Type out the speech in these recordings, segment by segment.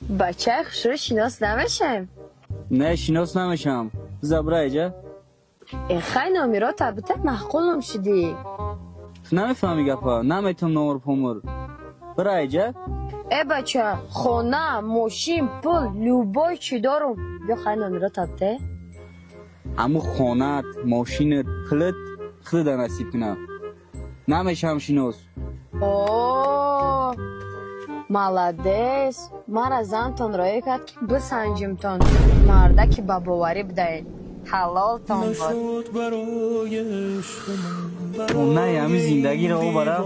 Бачаи хушрӯ шинос намешаем? Не, шинос намешам. Забра иҷа. Хай номеро табита маъқулам шудӣ. Ту намефаҳми гапа, наметам номер помур. Бира иҷа. Э бача, хона, мошин, пул, любой чӣ дорум. Биё хай номеро табите. Ҳаму хонаат, мошинат, пулат худада насиб кунам. Намешам шинос. О, молодец. Мара зантон роя кард ки бисанҷимтон. Мардаки ба боварӣ будаед. Ҳалолтон бод. Хонаи ҳами зиндагиро обара.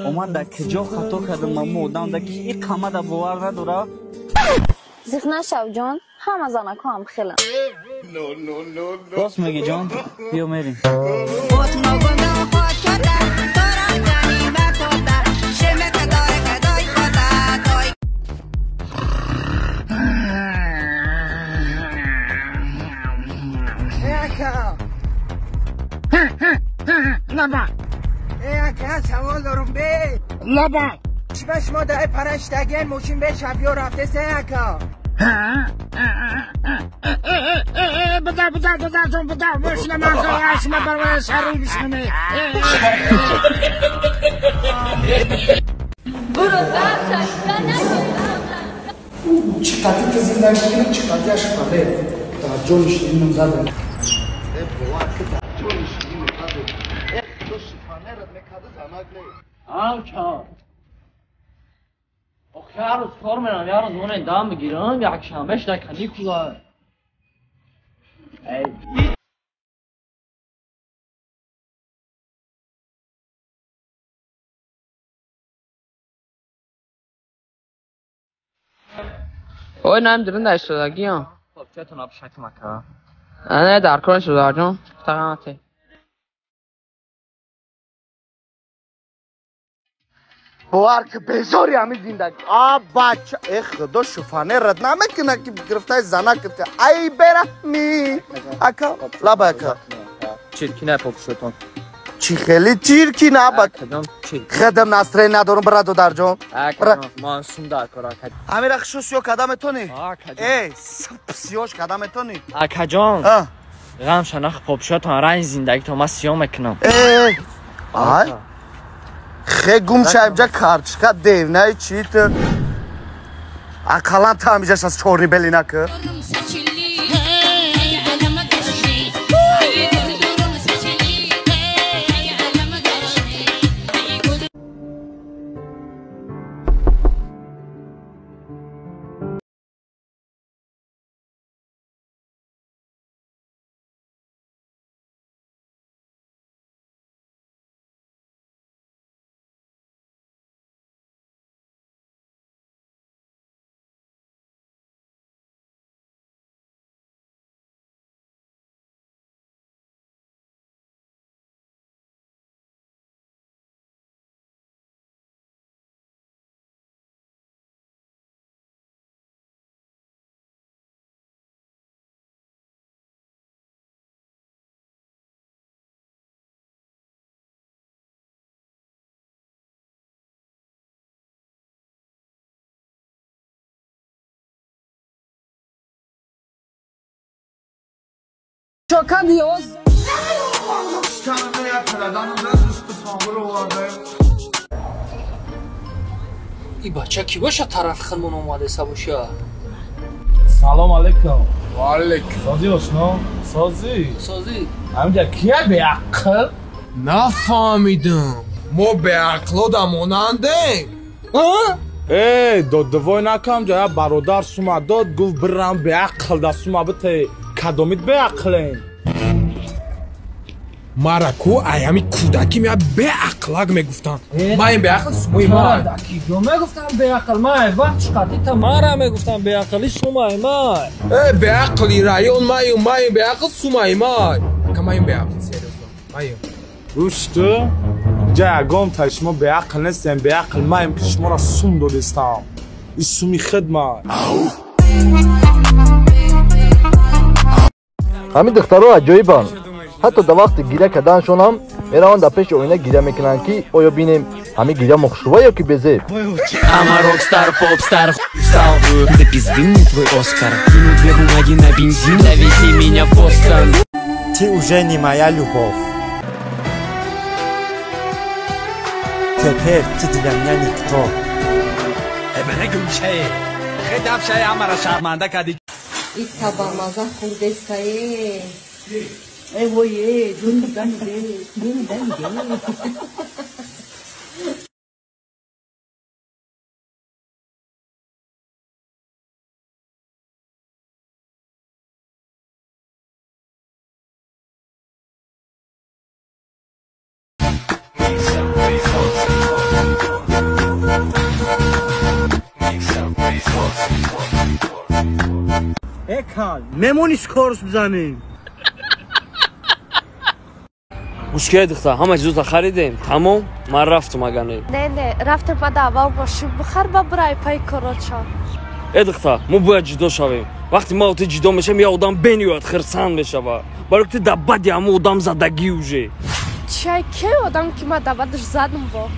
Омад дар куҷо хато кардам мамо одам да ки ин қамада бовар надора. Зиқ нашав ҷон, ҳама занако ҳам хеланд. Рост мегӣ ҷон, биё мерем. Савол дорум бе. Лаба. Чиба шумо дар параштаген мошин бе шафёр рафте се ака. Буда буда буда ҷон буда мошина ман шумо барои шару бишнаме. Чӣ қадр ту зиндагӣ кунӣ, чӣ қадраш фале. Дар ҷони ширинам задем. Бовар ки дар ҷони ширинам задем. Охи ҳар рӯз кор мерам, як рӯз монен дам мегирам, якшанбеш дар каникула. Ой, намедонам дар истодагиам. Хоб, чиятон абшакм ака? Не, дар кор истодарҷон. Тағанате. Бовар ки безори ҳамин зиндагӣ. А бача, э худо шуфане рад намекуна ки гирифтаи занак ки. Ай бераҳмӣ. Ака, лаба ака. Чирки не попушотон. Чӣ хеле чирки на ба. Худам настроение надорам бира додарҷон. Ман сум дар кор ака. Ҳамира хушо сиё када метонӣ? Э, сиёш када метонӣ? Акаҷон. Ғам шанах попушотон ранги зиндагито ман сиё мекунам. Э, ай. Хе гум шаиб ҷа карточка девнаи чи ту. Ақаллан та ҳамиҷаш аз чорни бели накӣ. Чокадиоз. И бача ки боша тарафи хилмон омадеса боша. Салом алейкум. Ва алейкум. Созӣ ошно? Созӣ? Созӣ. Ҳаминҷа кия беақл? Нафаҳмидам. Мо беақло да монандем. Э, доддувой накам ҷа я бародар сума дод, гуфт бирам беақл да сума бите. Кадомит беақлем? Мара ку ай ҳами кӯдакӣ мея беақлак мегуфтанд. Ман ин беақл сумои ман. Киҷо мегуфтам беақл? Ман вақт шқатита мара мегуфтам беақли сумаи ман. Э беақли район маю маю беақл сумаи ман. Ака ман беақл серьёзно. Маю. Гӯш ту ҷа ягон та шумо беақл нестем, беақл маем ки шуморо сум додистам. И суми хидмат. Ҳамин духтаро аҷоибанд. Ҳатто дар вақти гиря карданашон ҳам мераванд дар пеши оина гиря мекунанд, ки оё бинем Ҳами гиря мохшува ё ки безеб? Ама рокстар, попстар, стал. Да пизды мне твой Оскар. Кину две бумаги на бензин, довези меня в Бостон. Ты уже не моя любовь. Теперь ты для меня никто. Итабамаза хурдестае. Э вое, дун дан де, дун дан де. Экал, мемониш корс бизанем. Гӯшкаи духта, ҳама чизота харидем, тамом, ман рафтум агане. Не, не, рафтем бада аввал мошин бихар ба бирай пай короча. Э духта, мо бояд ҷудо шавем. Вақте ма ту ҷудо мешавем, я одам бениҳоят хирсанд мешава. Барои ки ту дар бади ҳама одам задагӣ уже. Чай ке одам ки ма дар бадаш задам бо?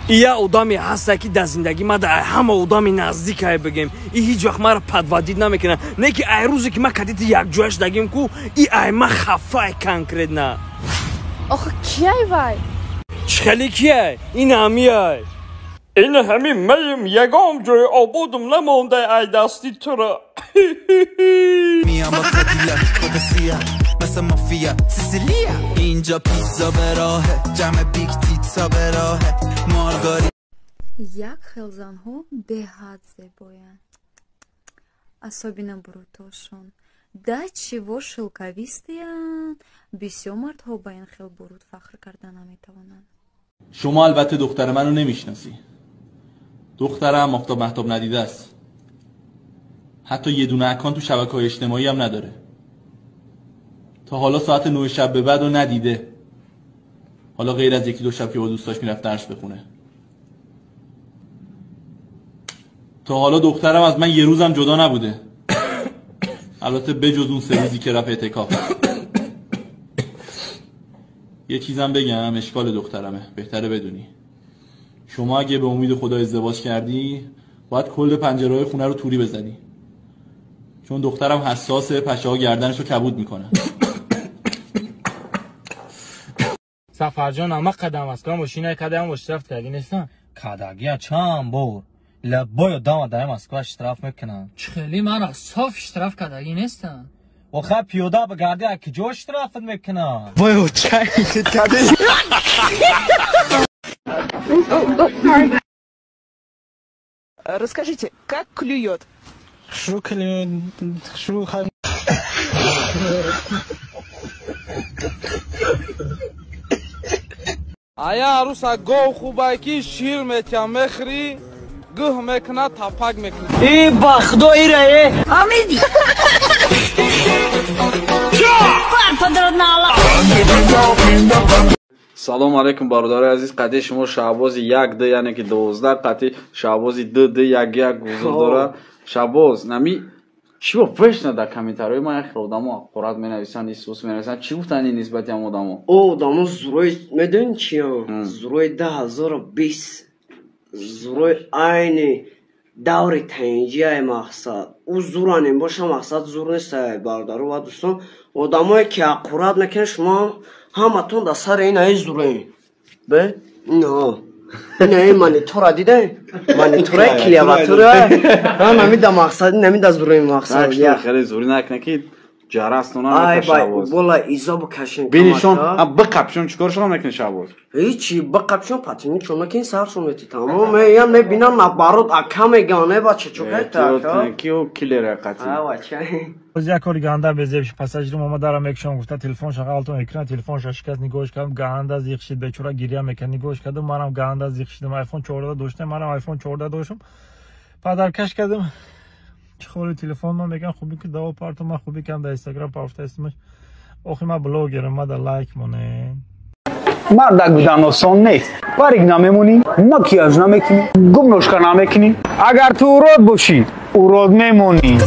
Я одаме ҳаста ки дар зиндагӣ ма дар ҳама одами наздикае бигем. И ҳеҷ вақт маро подводить намекунад. Не ки ай рӯзе ки ма кадити якҷоя шудагим ку, и ай ма хафай конкретно. Охо кияй вай? Чӣ хеле кияй? Ин ҳамияй. Ин ҳами маем ягон ҷои ободум намонда ай дасти туро. مثل مافیا سیسیلیا اینجا پیتزا به راهه جمع بیگ تیتسا به راهه مارگاری. Як хел занҳо беҳад зебоянд, особенно бурутошон. Да чего шелковистыянд, бисёр мардҳо ба ин хел бурут фахр карда наметавонанд. شما البته دختر منو نمیشناسی. دخترم آفتاب مهتاب ندیده است. حتی یه دونه اکانت تو شبکه‌های اجتماعی هم نداره. تا حالا ساعت 9 شب به بعد رو ندیده. حالا غیر از یکی دو شب که با دوستاش میرفت درس بخونه. تا حالا دخترم از من یه روزم جدا نبوده. البته بجز اون 3 روزی که رفت اعتکاف. یه چیزم بگم، اشکال دخترمه، بهتره بدونی. شما اگه به امید خدا ازدواج کردی باید کل پنجره‌های خونه رو توری بزنی، چون دخترم حساسه، پشه‌ها گردنش رو کبود میکنن. سفرجان اما قدم است کام ماشین کدام اشتراف کردی نیستن؟ کداگیا چند بار لبای دام دایم اسکوا اشتراف میکنن. خیلی مرا صاف اشتراف کداگی نیستن. و خب پیاده بگردی کجا اشتراف میکنن؟ وای چای کدی. Расскажите, как клюет? Шу клюет, шу ха. Ая аруса гов хубай ки шир метя мехри, гӯҳ мекна тапак мекна. И ба худо ира э. Амиди. Салом алейкум бародарои азиз, қати шумо Шаҳбози 1 2 яъне ки 12 қати Шаҳбози 2 2 1 1 ҳузур дорад. Шаҳбоз, нами чӣ бо пешна дар комментариҳои ман як хел одамо ҳақорат менависанд, исус менависанд. Чӣ гуфтанд ин нисбати ҳам одамо? О, одамо зурои медонӣ чиё? Зурои 2020, зурои айни даври таинҷияи мақсад. Ӯ зуранем боша мақсад зур нест, бародару ва дӯстон. Одамое ки ҳақорат мекунед, шумо ҳаматон дар сари ин аи зурои. Бе? Инаҳо. Инаи монитора дида? Монитораи клавиатура. Намида мақсад, намида зурои мақсад. Хеле зури накунед ки ҷарастона накашавоз. Бола изо бикашен. Бинишон, биқапшон чикоршон мекунед Шаҳбоз? Ҳичи, биқапшон патиничон мекунед саршон мети тамом. Я мебинам наоборот ака меган, э бача чокай та ака. Ки ӯ киллер қати. А бача. Боз як кори ганда безеб пассажирам омад дарам мекушам гуфта телефонша ғалтон экран телефонша шикаст нигоҳш кардам ганда зиқ шид бечора гиря мекард нигоҳш кардам манам ганда зиқ шидам айфон 14 доштам манам айфон 14 доштам падаркаш кардам чӣ хори телефон ман меган хуби ки даво парту ман хуби кам дар инстаграм пафтаистмаш охи ман блогерам ман дар лайк монем. Мардак будан осон нест. Парик намемонӣ, макияж намекунӣ, гумношка намекунӣ. Агар ту урод бошӣ, урод мемонӣ.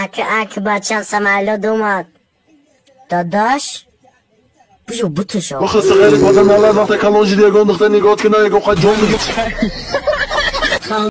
Ак ак бачам самолёт омад. Додаш Бижо буташа. Вақте калон шиди, ягон духтар нигоҳ кина, ягон ҷон.